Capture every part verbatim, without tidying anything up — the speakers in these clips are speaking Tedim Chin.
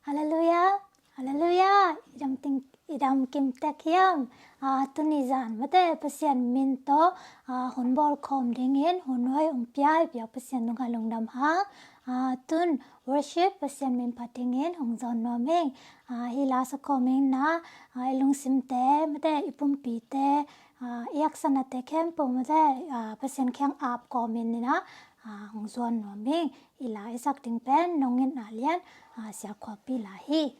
Halleluiah, halleluiah. I dam ting, i dam kim tek hiam? Ah, tuni zan mate Pasian min tawh, ah, hun bawl khawm dingin hun huai hong pia i biak Pasian tungah lungdam hang. Ah, tun worship Pasian min phat dingin hong zawn nuam ing. Ah, hih la sa khawm ing na, ah, i lungsimte mate i pumpite, ah, i haksatnate khempeuh mate, ah, Pasian kiang ap kawmin na, ah, hong zuan nuam ing. I la i sak ding pen Nong In A Lian, ah, Sialkhuapi la hi.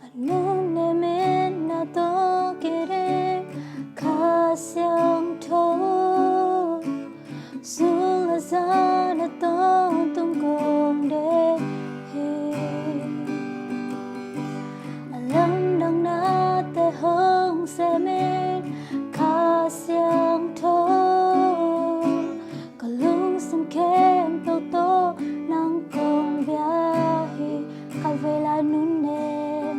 A nunnem in na tawng kidim Kha Siangtho, sum le za na tawntung kong deih hi. A lamdang nate hong sem in Kha Siangtho, ka lungsim khempeuh tawh nang kong bia hi. Khatvei la nunnem.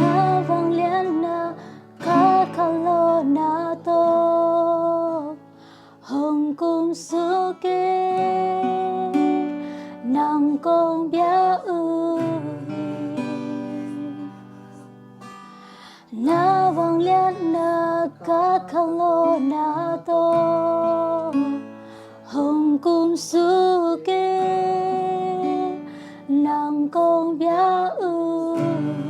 Na vangliatna ka khanlawhna tawh hong kumsuk in, nang kong bia uh hi. Na vangliatna ka khanlawhna tawh hong kumsuk in, nang kong bia uh hi.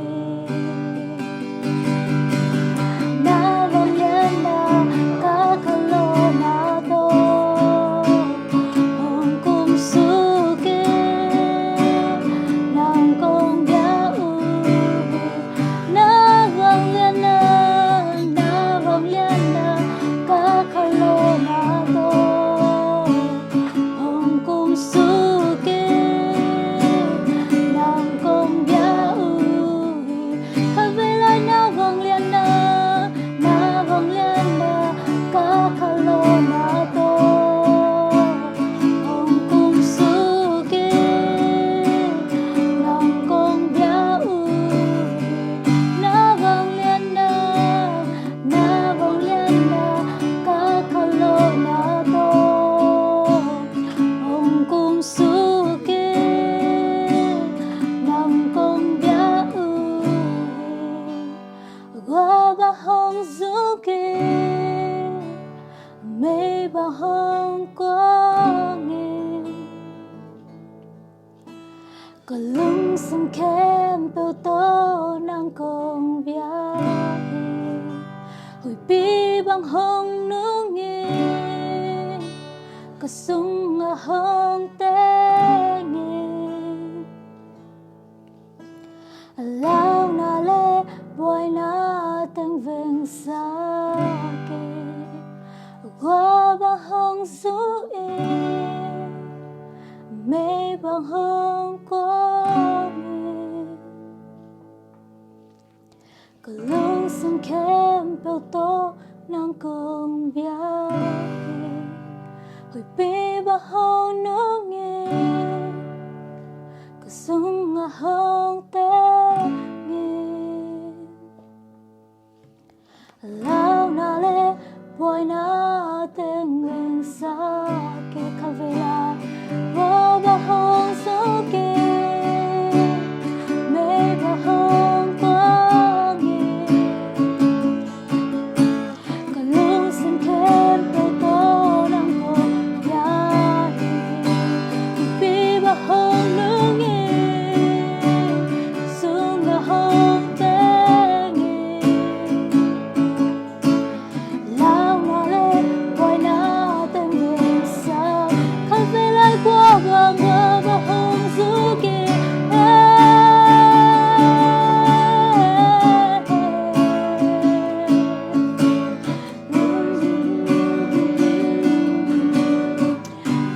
Na vangliatna ka khanlawhna tawh hong kumsuk in, nang kong bia uh hi. Na vangliatna, hong zuk in, mei bang hong kuang in, ka lungsim khempeuh tawh nang kong biak hi. Huipi bang hong nung in, ka sungah hong teng in, launa le buaina teng vengsak in, kua bang hong zu in, mei bang hong kuang in, ka lungsim khempeuh tawh nang kong biak hi. Huipi bang hong nung in, ka sungah hong teng in, launa le buaina teng vengsak in, khatvei lai kua bang hong zuk in, mei bang hong kuang in, ka lungsim khempeuh tawh nang kong biak hi. Huipi bang hong nung in, sungah hong teng in, launa le buaina teng vengsak in, khatvei lai kua bang, kua bang hong zuk in,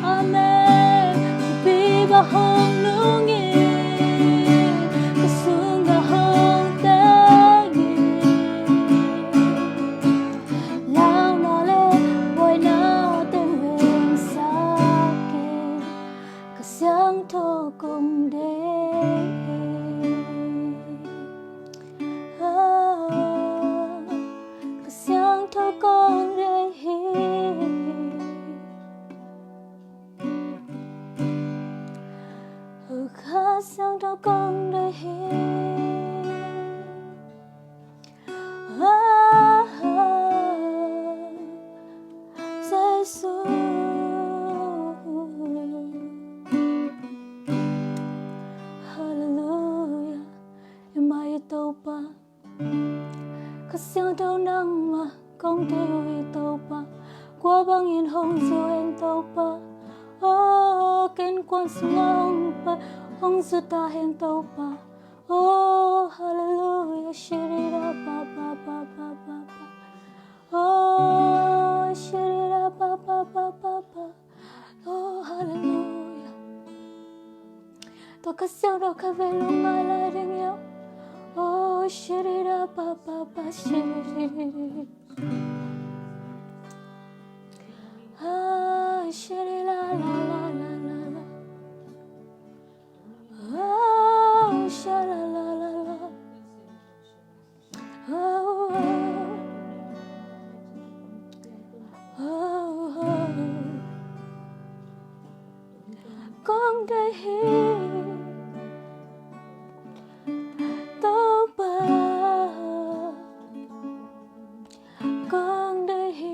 amen. Huipi bang hong nung in, ka sungah hong teng in, launa le buaina teng vengsak in, ka siangtho kong deih hi. Ah, ka siangtho kong deih hi. Ka siangtho kong deih hi. Ah, Jesu. Halleluia. I mai Topa, ka siangtho nangmah kong deih uh hi Topa. Kua bangin hong zu hen Topa. Oh, ka innkuan sungah hong pai, hong zu ta hen Topa. Oh, halleluia. Shirira pa pa pa pa pa pa. Oh, shirira pa pa pa pa pa. Oh, halleluia. Tua ka siangtho khatvei lungngai lai ding hiam? Oh, shirira pa pa pa shiriri. Ah, shirira la la la la la. Oh, sha la la la la. Oh, oh, oh, oh. Kong deih hi Topa. Kong deih hi.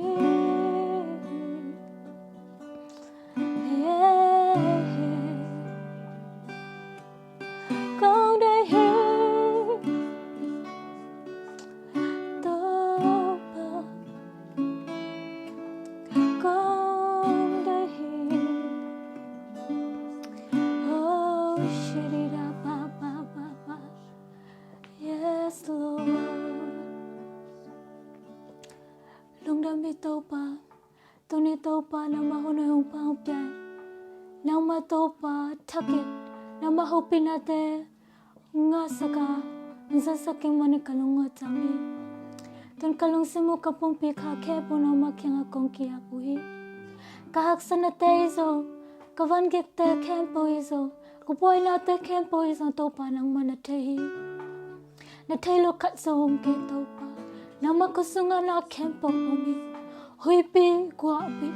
Yeah. Kong deih hi Topa. Kong deih hi. Oh, shirira pa pa pa pa. Yes, Lord. Lungdam hi Topa. Tuni Topa nangmah hun hong pang pian. Nangmah Topa thak in, nangmah hopihnate ngahsak a, hong zatsak kei manin ka lungawt tam hi. Tun ka lungsim uh ka pumpi kha khempeuh nangmah kiangah kong ki-ap uh hi. Ka haksatnate hi zong, ka vangikte khempeuh hi zong, ka buainate khempeuh hi zong Topa nangmah na thei hi. Na thei lo khat zong om kei Topa. Nangmah khut sungah na khempeuh om hi. Huipi guahpi.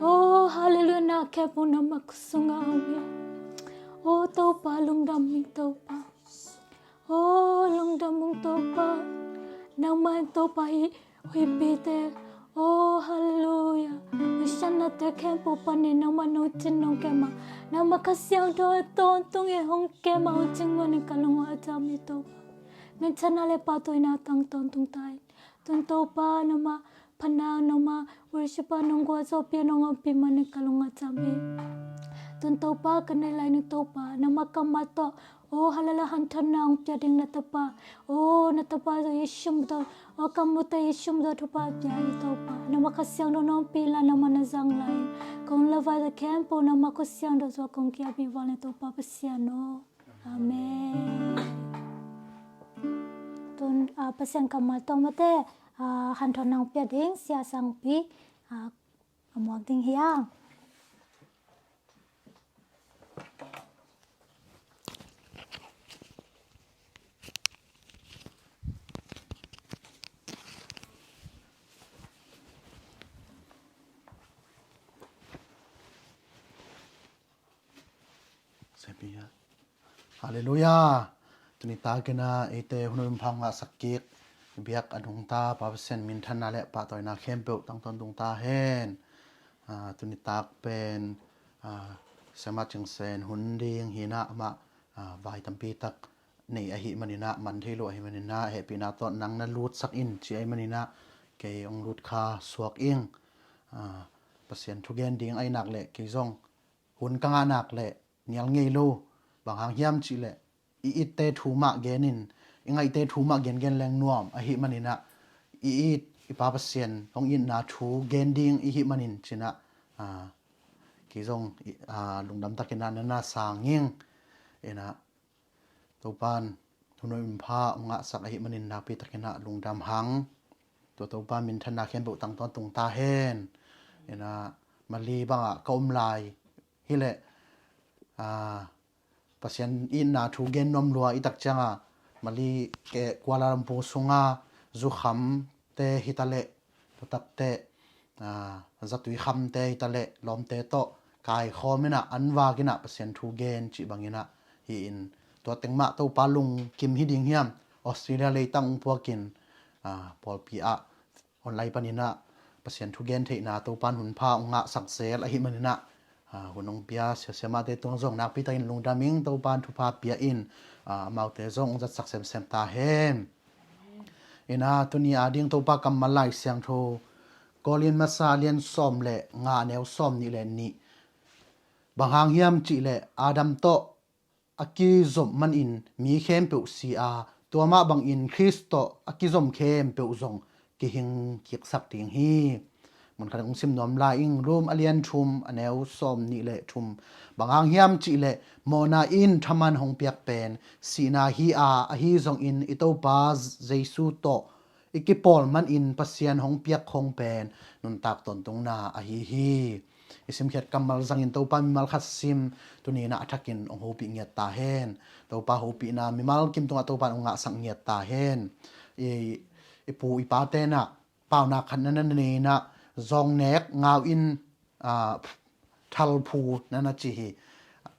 Oh, halleluia, na khempeuh nangmah khut sungah om hi. Oh, Topa lungdam ing Topa. Oh, lungdam ung Topa. Nangmah in Topa hi, huipite. Oh, halleluia. Hosianna te khempeuh panin nangmah nong cin nong kem a, nangmah Kha Siangtho a tawntung e hong kem a, hong cin guan in ka lungah a cam hi Topa. Minthanna le pahtawina tang tawntung ta in. Tun Topa nangmah phatna, nangmah worship a nong guah zawhpih a nong ompih manin ka lungah cam hi. Tun Topa ka neih lai-in Topa nangmah kammal tawh, oh, halleluia, hanthawnna hong pia ding na tapa, oh, na tapa tawh i sum tawh, oh, ka mute i sum tawh thupha pia hi Topa. Nangmah Kha Siangtho nong pia lai, nangmah na zang lai-in kong lavai tawh khempeuh nangmah Kha Siangtho zuak kong kiap hi. Vanglian Topa Pasian aw. Amen. Tun, ah, Pasian kammal tawh mate, ah, hanthawnna hong pia ding Sia Sangpi, ah, a muak ding hi hang. Halleluia. Tuni takin ah eite hun a hong ngahsak kik i biak a dungta Pa Pasian minthanna le pahtawina khempeuh tang tawntung ta hen. Ah, tuni tak pen, ah, Sia Mat Cing Sen hun ding hi-in ah amah, ah, vai tampi tak nei ahih manin ah, man thei lo ahih manin ah, hehpihna tawh nang na lutsak in ci ahih manin ah, kei hong lut kha suak ing. Ah, Pasian thu gen ding ahih nak leh kei zong hun ka ngah nak leh nial ngei lo. Bang hang hiam cih leh i itte thu mah gen in, i ngaihte thu mah gengen leng nuam ahih manin ah, i it i Pa Pasian hong itna thu gen ding i hih manin ci-in ah, ah, kei zong i, ah, lungdam takin ah na na sang ing. In ah, Topa'n hun a hong pha hong ngahsak ahih manin nakpi takin ah lungdam hang. Tua Topa minthanna khempeuh tang tawntung ta hen. In ah, Mali bangah ka om lai hi leh, ah, Pasian itna thu gen nuam lua i tak ciang a, Mali, eh, Kuala Lumpur sung a zukhamte hi ta leh, tua tak teh, ah, zatui khamte hi ta leh, lawmte tawh kaikhawm in ah, an vak in ah Pasian thu gen cih bangin ah hi-in, tua teng mah Topa lungkim hi ding hiam, Australia leitang hong puak in, ah, pawlpi ah online panin ah Pasian thu gen theihna Topa'n hun pha hong ngahsak zel ahih manin ah, ah, hun hong pia Sia, Sia Mate tung zong nakpi takin lungdam ing. Topa'n thupha pia in, ah, amaute zong hong zatsak semsem ta hen. In ah, tuni a ding Topa kammal Lai Siangtho, Korin Masa a lian sawm le nga, a neu sawm nih le nih. Bang hang hiam cih leh Adam tawh a kizom manin mi khempeuh si a, tua mah bangin Khrist tawh a kizom khempeuh zong kihing kiksak ding hi. Mun khat hong sim nuam lai ing. Rom a lian thum, a neu sawm nih le thum. Bang hang hiam cih leh mawhna in thaman hong piak pen sihna hi a, ahi zongin i Topa Jesu tawh i kipawl manin Pasian hong piak khong pen nuntak tawntungna ahi hi. I simkhiat kammal zangin Topa mimal khat sim, tuni-in ah a thakin hong hopih ngiat ta hen. Topa hopihna mimal kim tungah Topa'n hong ngahsak ngiat ta hen. I, i pu i pate in ah paunak khat na na nei in ah, zawng nek ngau in, ah, thal phu na na ci hi.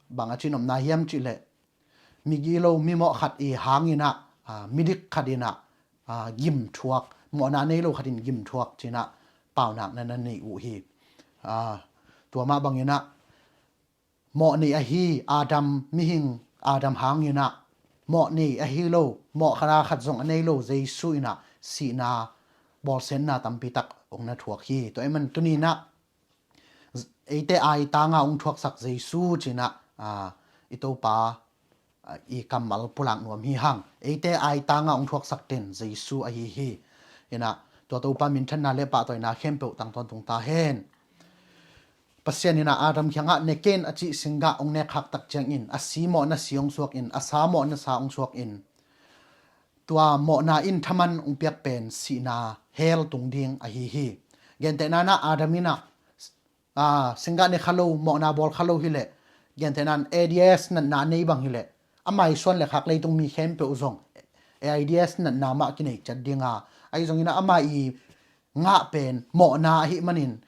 Bang a cihnopna hiam cih leh, migilo, mimawh khat i hang in ah, ah, midik khat in ah, ah, gim thuak, mawhna nei lo khat in gim thuak ci-in ah paunak na na nei uh hi. Ah, tua mah bangin ah mawh nei ahi Adam, mihing Adam hang in ah mawh nei ahi lo, mawh khat a khat zong a nei lo Jesu in ah sihna, bawlsiatna tampi tak hong na thuak hi. Tua ahih manin tuni-in ah eite aitang a hong thuaksak Jesu ci-in ah, ah, i Topa, ah, i kammal pulak nuam hi hang. Eite aitang a hong thuaksak ten Jesu ahi hi. In ah, tua Topa minthanna le pahtawina khempeuh tang tawntung ta hen. Pasian in ah Adam kiangah ne ken a cih singgah hong nek khak tak ciangin, a si mawhna si hong suak in, a sa mawhna sa hong suak in, tua mawhna in thaman hong piak pen sihna, hell tung ding ahi hi. Gentehna in ah Adam in ah, ah, singgah ne kha lo, mawhna bawl kha lo hi leh, gentehna in AIDS natna a nei bang hi leh, ama i suan le khak leitung mi khempeuh zong AIDS natna mah kinei ciat ding a, ahi zongin ah ama i ngah pen mawhna ahih manin,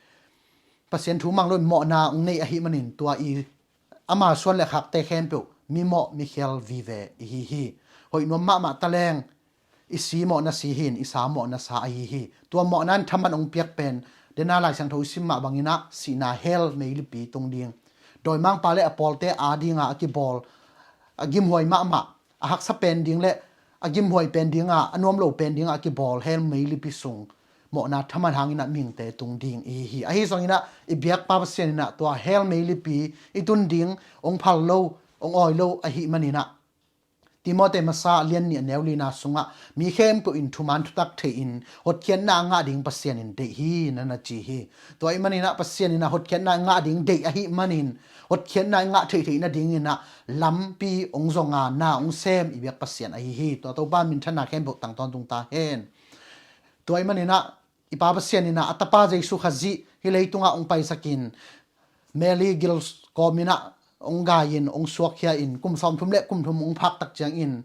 Pasian thu mang loin mawhna hong nei ahih manin, tua i ama suan le khakte khempeuh mimawh mikhial vive i hi hi. Hoih nuam mahmah ta leng, I si mawhna si hi in, i sa mawhna sa ahi hi. Tua mawhna in thaman hong piak pen, dena Lai Siangtho i sim mah bangin ah sihna hell meilipi tung ding, dawimangpa le a pawlte a dinga a kibawl, a gimhuai mahmah, a haksa pen ding le a gimhuai pen dinga a nuam lo pen dinga a kibawl hell meilipi sung mawhna thaman hangin ah mihingte tung ding ihi hi. Ahi zongin ah i biakpa Pasian in ah tua hell meilipi i tun ding hong phal lo, hong awi lo ahih manin ah, Timote masa a lian nih a neu lina sungah mi khempeuh in thuman thutak thei in hotkhiatna a ngah ding Pasian in deih hi, na na ci hi. Tua ahih manin ah Pasian in ah hotkhiatna a ngah ding deih ahih manin, hotkhiatna a ngah theihtheih nadingin ah lampi hong zong a, na hong sem i biak Pasian ahi hi. Tua Topa minthanna khempeuh tang tawntung ta hen. Tua ahih manin ah i Pa Pasian in ah a Tapa Jesu Khazih hih leitungah hong paisakin, Mary gil kawmin ah hong gai-in hong suakkhia in, kum sawmthum le kum thum hong phak tak ciangin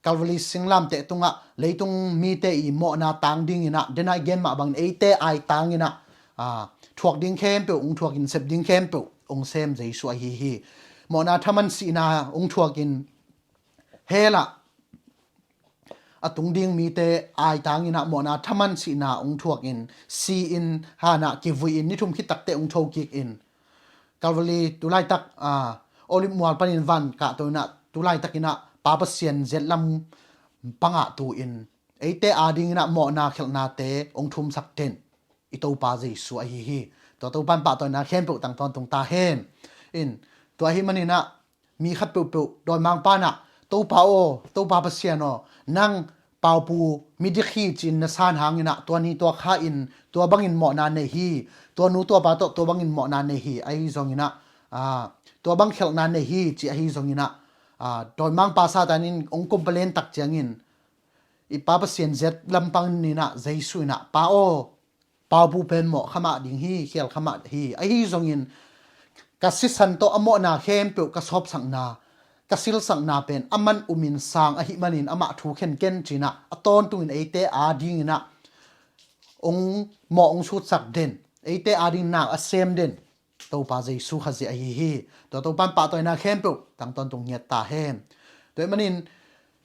Calvary singlamteh tungah leitung mite i mawhna tang dingin ah, dena i gen mah bangin eite aitangin ah, aa, thuak ding khempeuh hong thuakin, sep ding khempeuh hong sem Jesu ahi hi. Mawhna thaman sihna hong thuakin, hell ah a tung ding mite aitangin ah mawhna thaman sihna hong thuakin, si-in hanah kivui-in, ni thum khit takteh hong thokik in, Calvary tulaitak, aa, Olive mual panin van kahto in ah tulaitakin ah Pa Pasian ziat lam pangah tu-in eite adingin ah mawhna khelhnate hong thumsak den i Topa Jesu ahi hi. Tua Topa in pahtawina khempeuh tang tawntung ta hen. In, tua ahih manin ah mi khat peuhpeuh dawimangpa in ah, Topa aw, Topa Pasian aw, nang paupu midik hi ci-in na san hangin ah, tua ni tua kha in tua bangin mawhna nei hi, tua nu tua pa tawh tua bangin mawhna nei hi, ahi zongin ah, aa, tua bang khelhna nei hi ci ahi zongin ah, aa, dawimangpa Satan in hong complain tak ciangin, i Pa Pasian ziat lam panin ah Jesu in ah, Pa aw, paupu pen mawh kha mah ding hi, khial kha mah hi. Ahi zongin ka sisan tawh a mawhna khempeuh ka sawpsakna, ka silsakna pen aman umin sang ahih manin amah thu khen ken ci-in ah, a tawntungin eite adingin ah hong mawh hong sutsak den, eite adingin na a sem den Topa Jesu Khazih ahi hi. Tua Topa in pahtawina khempeuh tang tawntung ngiat ta hen. Tua ahih manin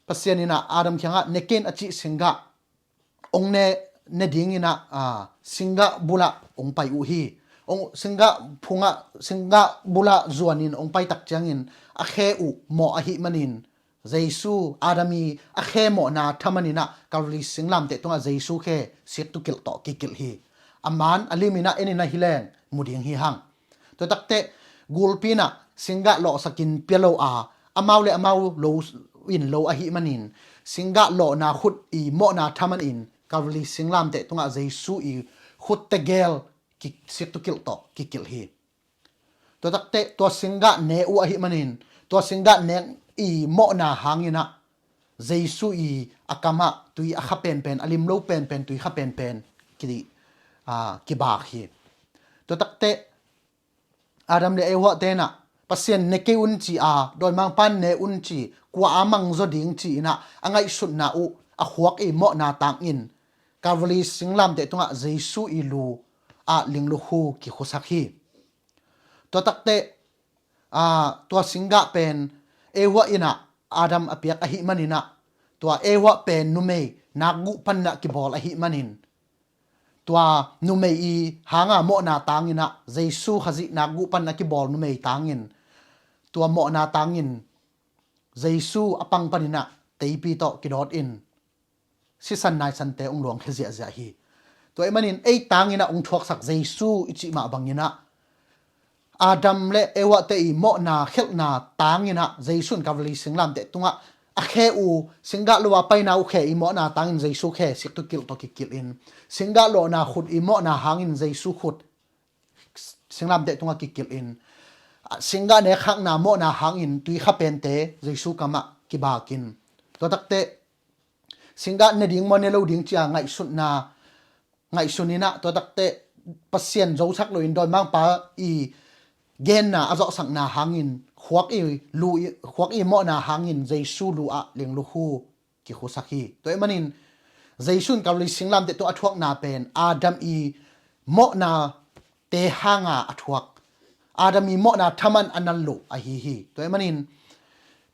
Pasian in ah Adam kiangah ne kei in a cih singgah hong ne, ne dingin ah, aa, singgah bulah hong pai uh hi. Hong, singgah phungah, singgah bulah zuanin hong pai tak ciangin a khe uh mawh ahih manin, Jesu, Adam i a khe mawhna thaman in ah Calvary singlamteh tungah Jesu khe siktukilh tawh kikilh hi. A man a limin ah en in ah hi leng mu ding hi hang. Tua takteh gulpi in ah singgah lawhsakin pia lo a, amau le amau lo in lo ahih manin, singgah lawhna khut i mawhna thaman in Calvary singlamteh tungah Jesu i khut tegel ki, siktukilh tawh kikilh hi. Tua takteh tua singgah ne uh ahih manin, tua singgah ne i mawhna hangin ah Jesu i a kamah tui a kha penpen, a lim lo penpen, tui kha penpen ki, aa, kibak hi. Tua takteh Adam le Eva te in ah Pasian ne kei un ci a, dawimangpa in ne un ci, kua a mangzaw ding ci-in ah a ngaihsutna uh a khuak i mawhna tangin Calvary singlamteh tungah Jesu i lu ah linglukhu kikhusak hi. Tua takteh, aa, tua singgah pen Eva in ah Adam a piak ahih manin ah, tua Eva pen numei nakguh panin ah kibawl ahih manin, tua numei i hanga mawhna tangin ah, Jesu Khazih nakguh panin a kibawl numei tangin, tua mawhna tangin Jesu a pang panin ah teipi tawh kidawt in sisan naisante hong luangkhia ziahziah hi. Tua ahih manin ei tangin ah hong thuaksak Jesu i cih mah bangin ah, Adam le Eva te i mawhna khelhna tangin ah Jesu in Calvary singlamteh tungah a khe uh, singgah lo a paina uh khe i mawhna tangin Jesu khe siktukilh tawh kikilh in, singgah lawhna khut i mawhna hangin Jesu khut singlamteh tungah kikilh in, singgah nekkhakna mawhna hangin tui kha pente Jesu kamah kibak in, tua takteh singgah ne ding maw ne lo ding ci-a ngaihsutna, ngaihsun in ah, tua takteh Pasian zosak loin dawimangpa i genna a zawhsakna hangin khuak i lu i, khuak i mawhna hangin Jesu lu ah linglukhu kikhusak hi. Tua ahih manin Jesu in Calvary singlamteh tungah a thuakna pen Adam i mawhnate hanga a thuak, Adam i mawhna thaman a nal loh ahi hi. Tua ahih manin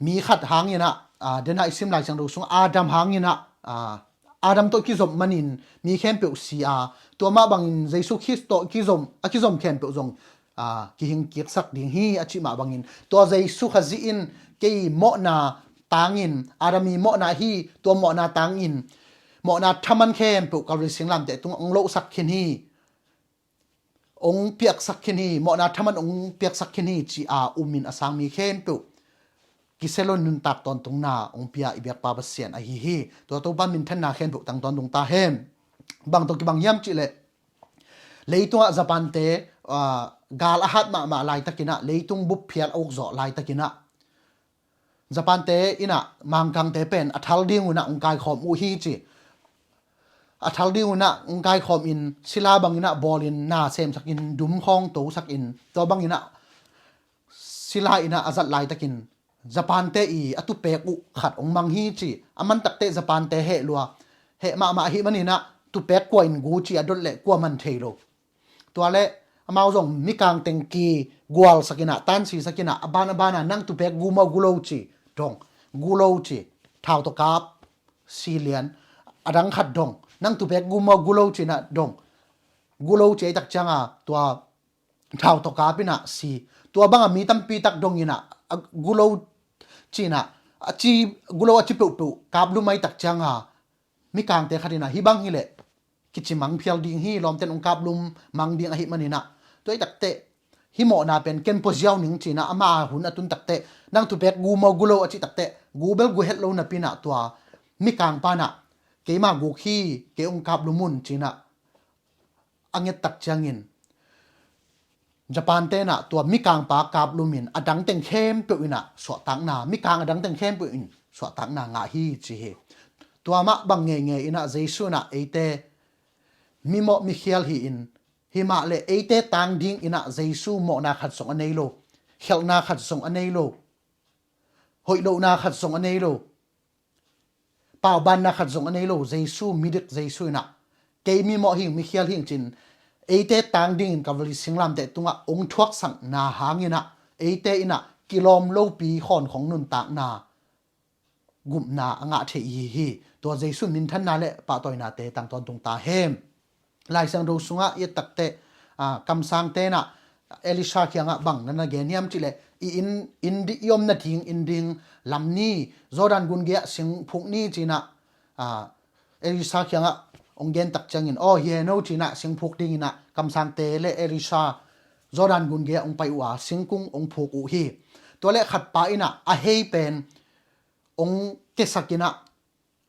mi khat hangin ah, aa, dena i sim Lai Siangtho sung Adam hangin ah, aa, Adam tawh kizom manin mi khempeuh si a, tua mah bangin Jesu Khrist tawh kizom, a kizom khempeuh zong, aa, kihing kiksak ding hi a cih mah bangin, tua Jesu Khazih in kei mawhna tangin, Adam i mawhna hi, tua mawhna tangin, mawhna thaman khempeuh Kalvari singlamteh tungah ong lohsak khin hi. Ong piaksak khin hi, mawhna thaman ong piaksak khin hi, ci a um in a sang mi khempeuh kisia lo in nuntak tawntungna ong pia i biakpa Pasian ahi hi. Tua Topa minthanna khempeuh tang tawntung ta hen. Bang tawh kibang hiam cih leh, leitungah Japan-te, aa, gal a hat mahmah laitakin ah, leitung bup phial a uk zawh laitakin ah, Japan-te in ah Mangkangte pen a thal ding un ah ong kaikhawm uh hi ci. A thal ding un ah ong kaikhawm in sila bangin ah bawlin na semsak in, dum khawng tosak in, tua bangin ah sila in ah a zat laitakin Japan-te i a tupek uh khat ong mang hi ci. A man takteh Japan-te heh lua, heh mahmah ahih manin ah tupek kua in gu ci a dot leh kua man thei lo. Tua leh amau zong mikang teng kigualsak in ah, tansisak in ah, a ban a ban a, nang tupek gu maw gu lo ci, dong, gu lo ci, thau tawh kap, si lian. A dang khat dong, nang tupek gu maw gu lo ci in ah dong, gu lo ci a i tak ciang a, tua thau tawh kap in ah si. Tua bang a mi tampi tak dong in ah, a gu lo ci in ah, a ci, gu lo a ci peuhpeuh kap lum a i tak ciang a, mikangte khat in ah, hih bang hi leh kici mang phial ding hi, lawmten ong kap lum mang ding ahih manin ah, tua i takteh hih mawhna pen ken pua ziau ning ci in ah, ama a hun a tun takteh, nang tupek gu maw gu lo a cih takteh, gu bel gu het lo napi in ah, tua mikang pa in ah, keima guk hi, kei ong kap lum un ci in ah a nget tak ciangin, Japan-te in ah tua mikangpa kap lum in a dang teng khempeuh in ah suahtakna, mikang a dang teng khempeuh in suahtakna ngah hi ci hi. Tua mah bang ngeingei in ah Jesu in ah eite mimawh mikhial hi in, himah leh eite tang ding in ah Jesu mawhna khat zong a nei lo, khelhna khat zong a nei lo, hoih lohna khat zong a nei lo, paubanna khat zong a nei lo Jesu, midik Jesu in ah, kei mimawh hing, mikhial hing ci in, eite tang dingin Kalvari singlamteh tungah ong thuaksakna hangin ah, eite in ah kilawm lopi khawnkhong nuntakna, gupna a ngah thei i hi hi. Tua Jesu minthanna le pahtawinate tang tawntung ta hen. Lai Siangtho sungah i et takteh, aa, kamsangte in ah Elisha kiangah bang na na gen hiam cih leh, i inn, inn ding, i omna ding inn ding lam ni, Jordan gun gei-ah sing phuk ni ci in ah, aa, Elisha kiangah ong gen tak ciangin, aw, hi hen aw ci in ah sing phuk ding in ah kamsangte le Elisha Jordan gun gei-ah ong pai uh a, singkung ong phuk uh hi. Tua leh khatpa in ah a hei pen ong kesak in ah,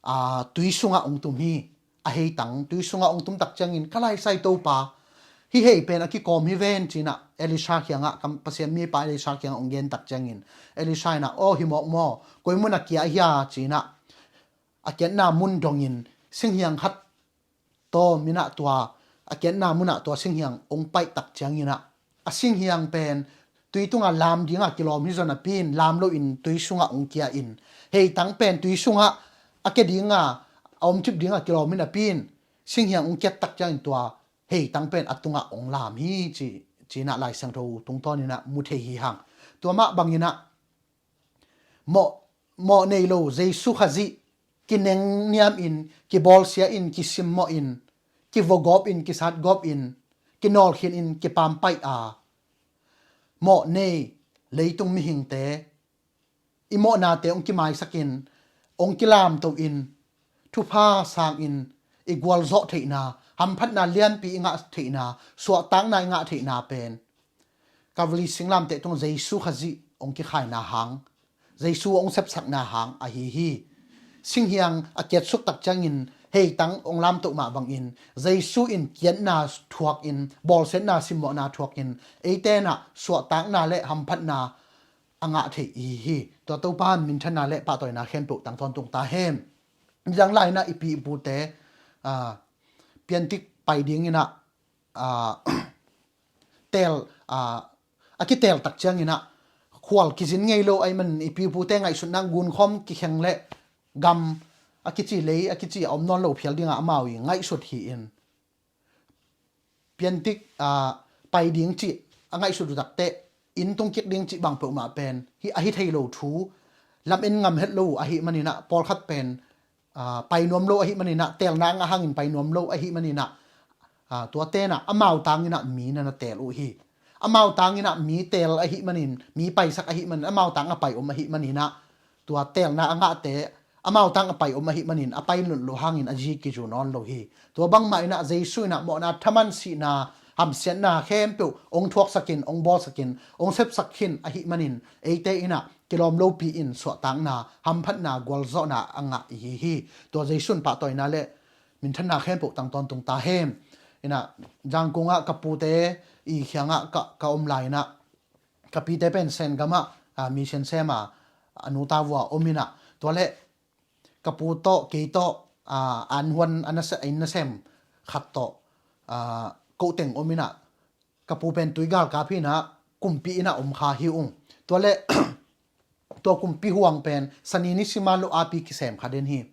aa, tui sungah ong tum hi. A hei tang tui sungah ong tum tak ciangin, ka laisai Topa, hih hei pen a kikawm hi ven ci in ah Elisha kiangah, kam, Pasian mipa Elisha kiangah ong gen tak ciangin, Elisha in ah, aw, hi mawk maw, koi mun a kia hia ci in ah a kiatna mun dongin singhiang khat tawm in ah tua a kiatna munah tua singhiang ong paih tak ciangin ah, a singhiang pen tui tungah lam dingah kilawm hi zaw napi in, lam loin tui sungah ong kia in, hei tang pen tui sungah a kia dingah, a omcip dingah kilawm hi napi in, singhiang ong kiat tak ciangin tua hei tang pen a tungah ong lam hi ci, ci in ah Lai Siangtho tungtawn in ah mu thei hi hang. Tua mah bangin ah mawh, mawh nei lo Jesu Khazih kinengniam in, kibawlsia in, kisimmawh in, kivogawp in, kisatgawp in, kinawlkhin in, kipampaih a, mawh nei leitung mihingte, i mawhnate ong kimaisak in, ong kilamto in, thupha sang in, i gualzawh theihna, hamphatna lianpi i ngah theihna, suahtakna i ngah theihna pen Kalvari singlamteh tung Jesu Khazih ong kikhaina hang, Jesu ong sepsakna hang ahi hi. Singhiang a kiatsuk tak ciangin hei tang ong lamtoh mah bangin, Jesu in kiatna thuak in, bawlsiatna simmawhna thuak in, eite in ah suahtakna le hamphatna a ngah thei i hi hi. Tua Topa minthanna le pahtawina khempeuh tang tawntung ta hen. Nidang lai in ah i pi i pute, aa, piantik pai ding in ah, aa, teel, aa, a kiteel tak ciangin ah khual kizin ngei lo ahih man, i pi i pute ngaihsutna gunkhawm kikheng le gam a kici, lei a kici a om nawn lo phial dingah amau i ngaihsut hi in, piantik, aa, pai ding cih a ngaihsut uh takteh, inn tung kik ding cih bang peuhmah pen hi, a hi thei lo thu, lamen ngam het lo uh ahih manin ah pawlkhat pen pai nuam lo ahih maninah, teelna a ngah hangin pai nuam lo ahih maninah, tua tenah amau tanginah mi na na teel uh hi. Amau tanginah mi teel ahih manin, mi paisak ahih manin, amau tang a pai om ahih maninah, tua teelna a ngahte amau tang a pai om ahih manin a pai lotlo hangin a zi kizu nawn lo hi. Tua bangmah inah Jesu inah mawhna thaman sihna hamsiatna khempeuh ong thuaksakin, ong bawlsakin, ong sepsak khin ahih manin eite inah kilawm lopi in suahtakna, hamphatna, gualzawhna a ngah ihi hi. Tua Jesu in pahtawina le minthanna khempeuh tang tawntung ta hen. Inah Zangkung ah ka pute i khiangah ka, ka om lai inah ka pite pen Sengamah mi siansema a nu ta vua om inah, tua le ka pu tawh kei tawh an huan a nasem khat tawh kohteng om inah, ka pu pen tuigal kap hinah kumpi inah om kha hi ung. Tua le tua kumpi huang pen Sani ni sima lo api kisem kha den hi.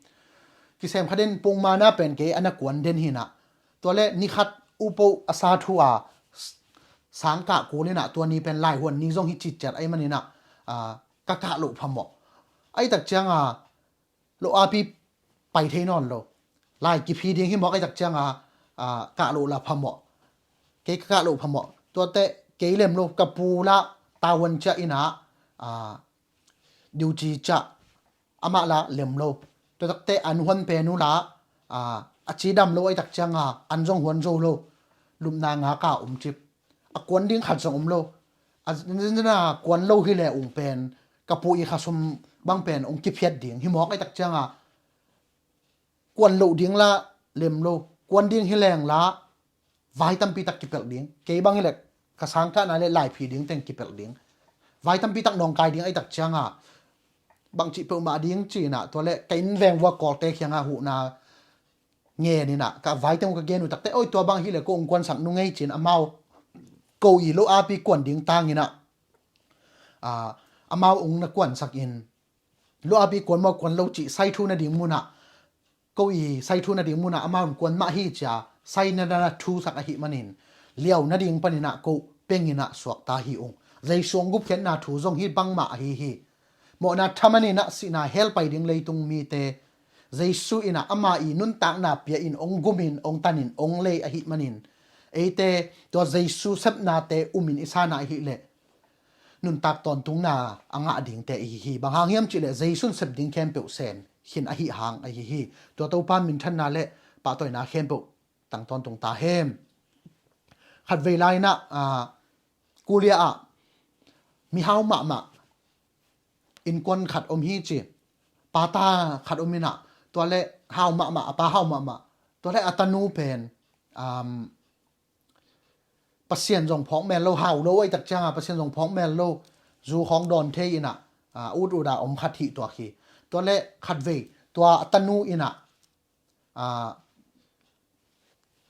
Kisem kha den pungmana pen kei a na kuan den hinah, tua le nikhat upo a sa thu a sangkah kul inah, tua ni pen laihuan ni zong hi citciat ahih maninah ka kah loh phamawh. Ahi tak cianga lo api pai thei nawn lo. Lai kiphi ding hi mawk ahi tak cianga kah loh la phamawh. Kei ka kah loh phamawh. Tuate kei lem lo, ka pu la tavuan ciah inah diuci ciah, amah la lem lo. Tuatakte an huan pen uh la a cidam lo ahi tak cianga an zong huan zo lo. Lupna ngaka um cip. A kuan ding khat zong om lo. A zina kuan lo hi le ung pen ka pu i khasum bang pen ong kiphiat ding hi mawk ahi tak cianga kuan loh ding la lem lo. Kuan ding hi leng la vai tampi tak kipelh ding. Kei bang hi le ka sangkahna le laiphi ding teng kipelh ding. Vai tampi tak nawngkai ding ahi tak cianga bangcih peuhmah ding cinah, tua le ka inn veng vua kawlte khiangah huhna ngen inah, ka vai teng uh ka gen uh takte, oi, tua bang hi le ko ong kuansak nung ei cin amau ko i lo api kuan ding tanginah amau ong na kuansak in, lo api kuan maw kuan lo cih sai thu nading munah, ko i sai thu nading munah amau in kuan mah hi cia sai na na thusak ahih manin liau nading paninah ko penginah suakta hi ung. Jesu ong gupkhiatna thu zong hi bangmah ahi hi. Mawhna thaman inah sihna hell pai ding leitung mite Jesu inah ama i nuntakna pia in ong gumin, ong tanin, ong lei ahih manin eite tua Jesu sepnate umin i sana ahih leh nuntak tawntungna a ngah dingte ihi hi. Bang hang hiam cihleh Jesu in sep ding khempeuh sen khin ahih hang ahi hi. Tua Topa minthanna le pahtawina khempeuh tang tawntung ta hen. Khatvei lai inah Korea ah mihau mahmah innkuan khat om hi ci. Pata khat om inah, tua le hau mahmah, a pa hau mahmah. Tua le a tanu pen Pasian zong phawk mel lo, hau lo ahi tak cianga Pasian zong phawk mel lo, zu khawng dawn thei inah ut uta om khat hih tuak hi. Tua le khatvei tua a tanu inah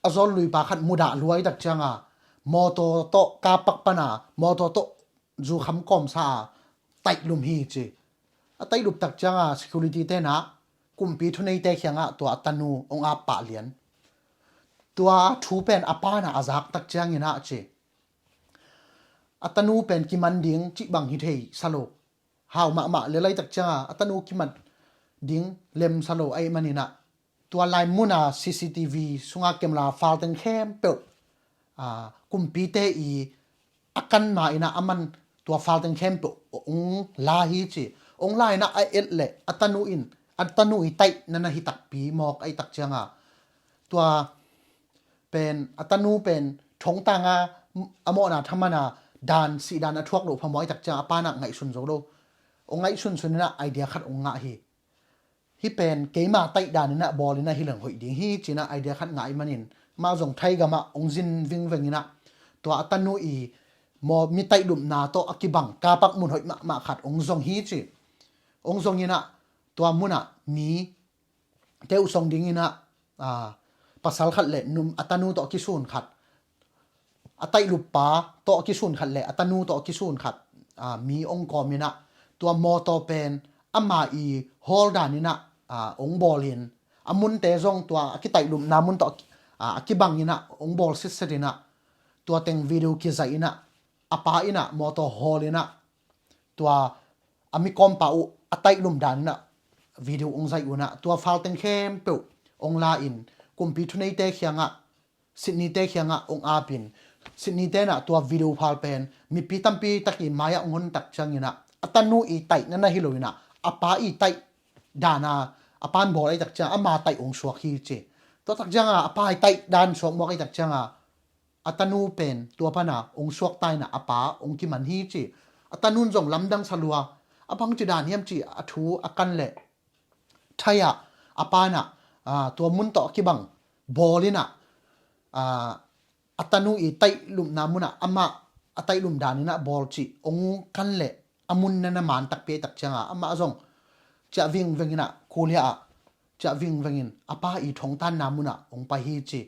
a zawl luipa khat mudah luai tak cianga mawtaw tawh kapak pana mawtaw tawh zu kham kawmsa a taihlum hi ci. A taihlup tak cianga security tenah kumpi thuneite khiangah tua a tanu ong ap pah lian. Tua thu pen a pana a zak tak cianginah ci, a tanu pen kiman ding cih bang hi thei sa lo. Hau mahmah le lai tak cianga a tanu kiman ding lem sa lo ahih maninah tua lai muna C C T V sunga camera falteng khempeuh kumpite i a kan ma inah a man tua falteng khempeuh ong la hi ci. Ong la inah a et leh a tanu in a tanu i taih na na hi takpi mawk ahi tak cianga tua pen a tanu pen thongtanga a mawhna thamana dan sih dan a thuak loh phamawh ahi tak cianga a panah ngaihsun zo lo. Ong ngaihsun suninah idea khat ong ngah hi. Hih pen keima taih daninah bawlinah hi leng hoih ding hi cinah idea khat ngah ih manin mah zong Thai gamah ong zin vingvenginah tua a tanu i maw mi taihlupna tawh a kibang kapak mun hoih mahmah khat ong zong hi ci. Ong zonginah tua munah mi teuh song dinginah pasal khat le a tanu tawh a kisun khat, a taihlup pa tawh a kisun khat le a tanu tawh a kisun khat mi ong kawminah tua mawtaw pen ama i hawl daninah ong bawlin a munte zong tua a kitaihlupna mun tawh a kibanginah ong bawl sitsetinah tua teng video kizaihinah a pa inah mawtaw hawlinah tua a mikawmpa uh a taihlum daninah video ong zaih unah tua file teng khempeuh ong la in kumpi thuneite khiangah, Sydney te khiangah ong apin, Sydney tenah tua video file pen mipi tampi tak i mai-ah ong hontak cianginah a tanu i taihna na hi loinah a pa i taih dana a pan bawl ai tak ciang ama taih ong suak hi ci. Tua tak cianga a pa i taih dan suak muak ai tak cianga a tanu pen tua pana ong suakta inah a pa ong kiman hi ci. A tanun zong lamdang salua a bangci dan hiam ci a thu a kan leh thai-ah a panah tua mun tawh a kibang bawl inah a tanu i taih lumna munah amah a taih lum daninah bawl cih ong kan leh a mun na na man takpi ai tak cianga amah zong ciah vingveng inah kulia ah ciah vingveng in a pa i thongtanna munah ong pai hi ci.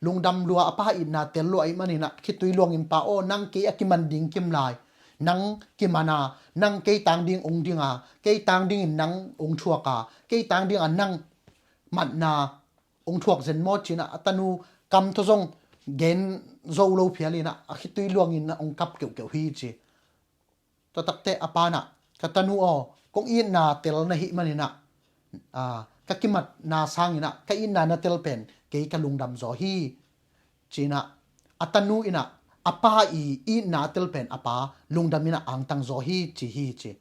Lungdam lua a pa itna tel lua ahi maninah khitui luangin pa aw nang kei a kiman ding kim lai. Nang kimana nang kei tang ding ong dinga kei tang dingin nang ong thuaka kei tang dinga nang matna ong thuak zen maw cinah a tanu kam thaw zong gen zo lo phialinah a khitui luangin ong kap keuhkeuh hi ci. Tua takte a panah ka tanu aw kong itna tel na hih maninah ka kimatna sanginah ka itna na tel pen kei ka lungdam zaw hi cinah a tanu inah a pa i itna a tel pen a pa lungdam inah angtang zaw hi ci hi ci.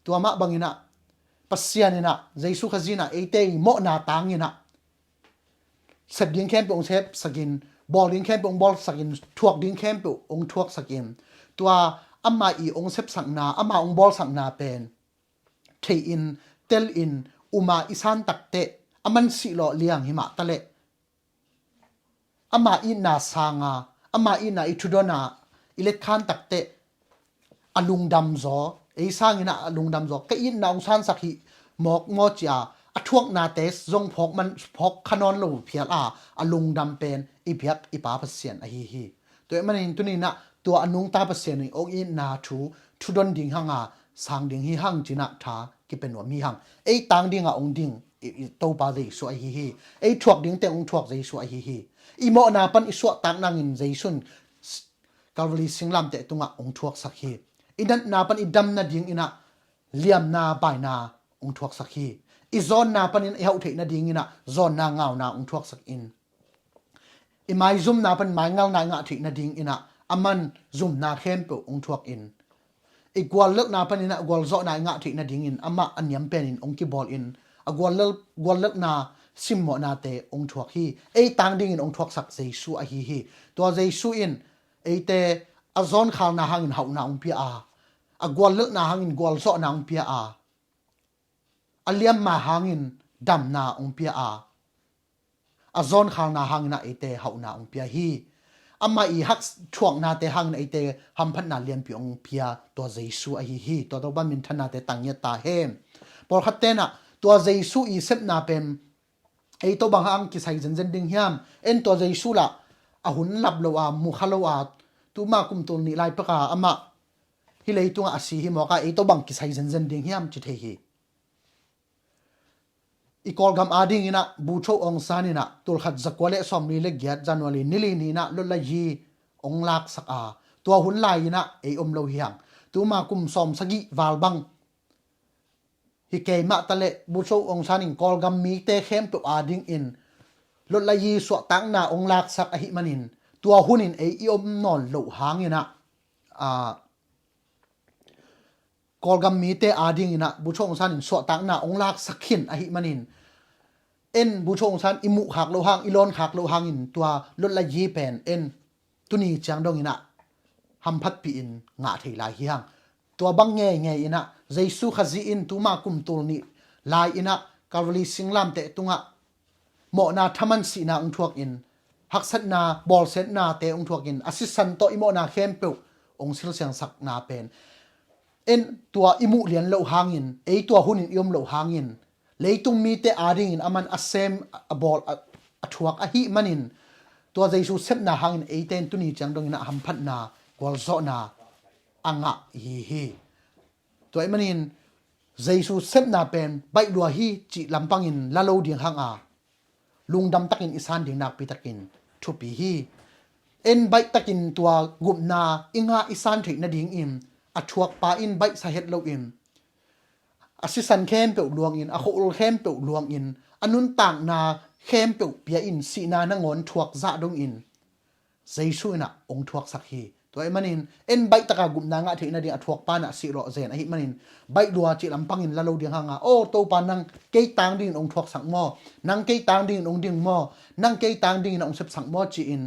Tua mah banginah Pasian inah Jesu Khazih inah eite i mawhna tanginah sep ding khempeuh ong sepsakin bawl ding khempeuh ong bawlsakin thuak ding khempeuh ong thuaksakin tua ama i ong sepsakna ama ong bawlsakna pen thei in tel in uma i san takteh a man sihlawh liang himah taleh ama itna sanga ama itna i thudona i letkhan takteh a lungdam zaw ei sanginah a lungdam zaw ka itna ong sansak hih mawk maw cia a thuaknate zong phawk man phawk kha nawn lo phial a a lungdam pen i biak i pa Pasian ahi hi. Tua i manin tuninah tua a nungta Pasian in ong itna thu thudon ding hanga sang ding hi hang cinah tha kipia nuam hi hang. Ei tang dinga ong ding i Topa Jesu ahi hi. Ei thuak dingte ong thuak Jesu ahi hi. I mawhna pan i suahtak nangin Jesu in Calvary singlamteh tungah ong thuaksak hi. I natna pan i dam nadinginah liamna baina ong thuaksak hi. I zawnna panin i hauh theih nadinginah zawnna ngauna ong thuaksak in i maizumna pan maingalna i ngah theih nadinginah a man zumna khempeuh ong thuak in i guallelhna paninah gualzawhna i ngah theih nadingin amah a niam penin ong kibawl in a guallel guallelhna simmawhnate ong thuak hi. Ei tang dingin ong thuaksak Jesu ahi hi. Tua Jesu in eite a zawnkhalna hangin hauhna ong pia a a guallelhna hangin gualzawhna ong pia a a liamma hangin damna ong pia a a zawnkhalna hanginah eite hauhna ong pia hi. Amah i hak thuaknate hangin eite hamphatna lianpi ong pia tua Jesu ahi hi. Tua Topa minthannate tangiat ta hen. Pawlkhat tenah tua Jesu i sepna pen ei tawh bang hang kisai zenzen ding hiam? En tua Jesu lah a hun lap lo a mukha lo a tuma kum tul nih lai peka amah hi leitungah a si hi mawka ei tawh bang kisai zenzen ding hiam ci thei hi. I Kawlgam adinginah Bogyoke Aung San inah tulkhat zakua le sawmli le giat January nili ninah lotlayi ong laksak a tua hun lai inah ei om lo hiang. Tuma kum sawmsagih val bang hi keimah taleh Bogyoke Aung San in Kawlgam mite khempeuh adingin lotlayi suahtakna ong laksak ahi manin tua hunin ei i om nawn loh hanginah Kawlgam mite adinginah Bogyoke Aung San in suahtakna ong laksak khin ahi manin en Bogyoke Aung San i muhkhak loh hang i lawnkhak loh hangin tua lotlayi pen en tuni ciang donginah hamphatpih in ngah thei lai hi hang. Tua bang ngeingei inah Jesu Khazih in tuma kum tul nih lai inah Calvary singlamteh tungah mawhna thaman sihna ong thuak in haksatna bawlsiatnate ong thuak in a sisan tawh i mawhna khempeuh ong silsiangsakna pen en tua i muh lian loh hangin ei tua hunin i om loh hangin leitung mite adingin a man a sem a bawl a thuak ahi manin tua Jesu sepna hangin eite in tuni ciang dongin a hamphatna gualzawhna a ngah hi hi. Tua ahih manin Jesu sepna pen baih lua hi cih lampangin la lo ding hanga lungdam takin i san ding nakpi takin thupi hi. En baih takin tua gupna i ngah i san theih nadingin a thuakpa in baihsa het loin a sisan khempeuh luangin, a khua-ul khempeuh luangin, a nuntakna khempeuh pia in, sihna nangawn thuak zah dongin Jesu in ah hong thuaksak hi. Tua ahih manin en baih taka gupna ngah theih nading a thuakpa in ah sih lawh zen ahih manin, baih lua cih lampangin la lo ding hanga, "Aw Topa, nang kei tang dingin hong thuaksak maw? Nang kei tang dingin hong ding maw? Nang kei tang dingin hong sepsak maw?" ci-in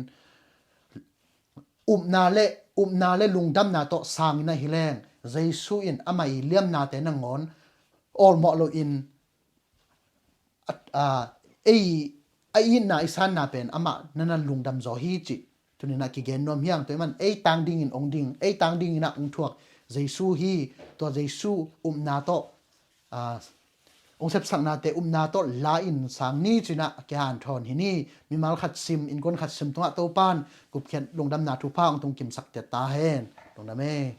upna le, upna le lungdamna tawh sangin ahi leng, Jesu in amah i liamnate nangawn awlmawh loin, a, a, ei, a itna i sanna pen amah na na lungdam zaw hi cih tuni-in ah kigen nuam hi hang. Tua ahih manin ei tang dingin hong ding, ei tang dingin ah hong thuak Jesu hi. Tua Jesu upna tawh, a, hong sepsaknate upna tawh la-in sang ni ci-in ah kihanthawn hi ni. Mimal khat sim, innkuan khat sim tungah Topa'n gupkhiat lungdamna thupha hong tungkimsak ta hen. Lungdam ei.